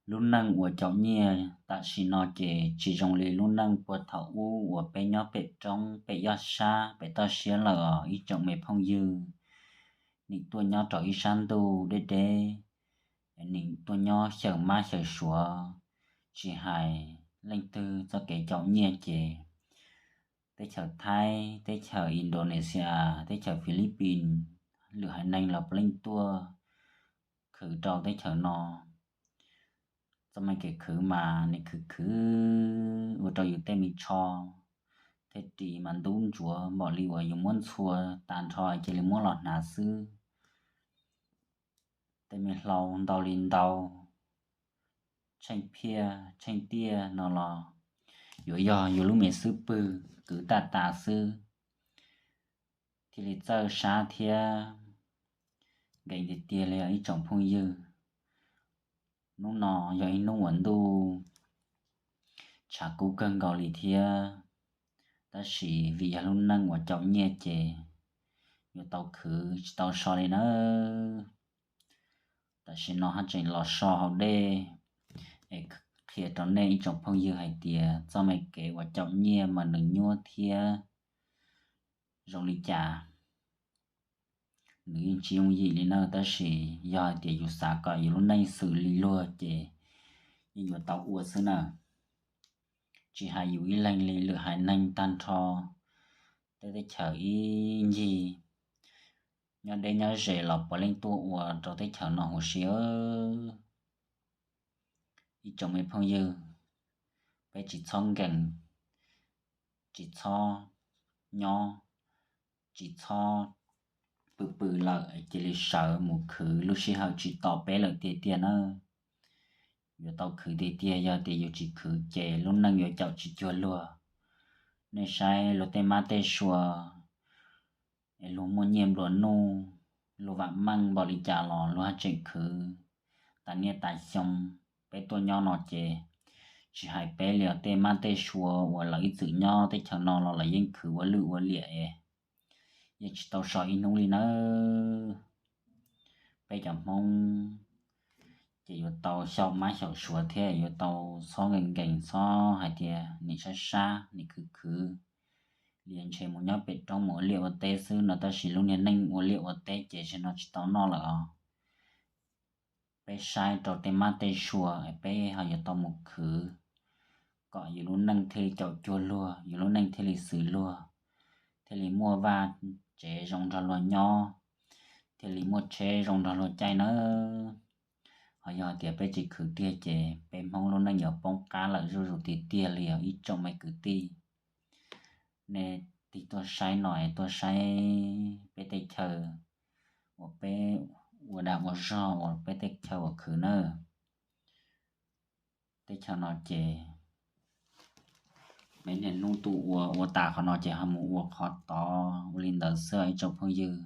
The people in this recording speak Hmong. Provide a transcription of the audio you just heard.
Lub neej uas caum nyiaj tam sim no ces tsis zoo li lub neej puag thaum ub uas peb nyob pem roob pem yaj sab pem toj siab lawm os ib tsoom me phooj ywg. Nim tuaj nyob rau ib sab ntuj deb deb, nim tuaj nyob xyaw mab xyaw suav, tsis hais leej twg txoj kev caum nyiaj ces teb chaws Thaib, teb chaws Indonesia, teb chaws Philippines, lwm haiv neeg los puav leej tuaj khwv rau teb chaws no. Txoj me kev khwv mas nws khwv khwv ua rau yus tej me tsho thiab ris mas ntub ntsuav npaum li uas yus muab ntxhua tas nrho cia li muab los hnav xwb. Tej me hlau ntau li ntau, tsheej phiaj tsheej tiaj no los yuav yog yus lub me xub pwg kwv taj tas xwb thiaj li txawj sab thiab nkees tiag tiag li os ib tsoom phooj ywg. Hnub no yog ib hnub uas ntuj tshav kub kawg nkaus li thiab, tab sis vim yog lub neej uas caum nyiaj ces yuav tau khwv tsis tau so li nawb. Tam sim no haj tseem los so hauv dej es qhia rau nej ib tsoom phooj ywg hais tias txoj me kev uas caum nyiaj mas nws nyuaj thiab zoo li cas, nws yeej tsis yooj yim li na, tab sis yog hais tias yus xav kom yus lub neej xws li luag ces yeej yuav tau ua xwb na. Tsis hais yus ib leeg li, lwm haiv neeg tag nrho tej teb chaws ib ncig nyob deb nyob ze los puav leej tuaj ua rau teb chaws no huv si. Ib tsoom me phooj ywg, peb tsis txhob nkees, tsis txhob nyob, tsis txhob pw pw lawm, cia li sawv mus khwv, lub sij hawm tsis tos peb lawm tiag tiag nawb. Yuav tau khwv tiag tiag, yog tias yus tsis khwv ces lub neej yuav caum tsis cuag luag. Nej saib luag tej mab tej sua es luag muaj nyiaj nplua nuj, luag vam meej npaum li cas los luag haj tseem khwv tas niaj tas xyoo. Peb tuaj nyob no ces tsis hais peb li os, tej mab tej sua uas lawv ib txwm nyob teb chaws no los lawv yeej khwv ua lwj ua liam es yeej tsis tau so ib hnub li nawb. Peb cov Hmoob ces yuav tau xyaum mab xyaum suav thiab yuav tau txhob nkees nkees, txhob hais tias nim sab sab nim khwv khwv li ntshe mus nyob pem roob mus ua liaj ua teb xwb no, tab sis lub niag neej ua liaj ua teb ces zaum no tsis tau noj lawm os. Peb saib rau tej mab tej sua es peb ho yuav tau mus khwv kom yus lub neej thiaj li caum cuag luag, yus lub neej thiaj li xws luag, thiaj li muaj vaj tsev zoo nrog luag nyob, thiaj li muaj tsheb zoo nrog luag caij nawb. Ho yog tias peb tsis khwv tiag ces peb Hmoob lub neej yuav poob qab lawm zuj zus tiag tiag li os ib tsoom me kwv tij. Nej tig tuaj saib no es tuaj saib peb teb chaws uas peb ua dag ua zog uas peb teb chaws uas khwv nawb. Teb chaws no ces peb niaj hnub tuaj ua ua tas qhov no ces ho mus ua qhov tod ua li ntawd xwb ib tsoom phooj ywg.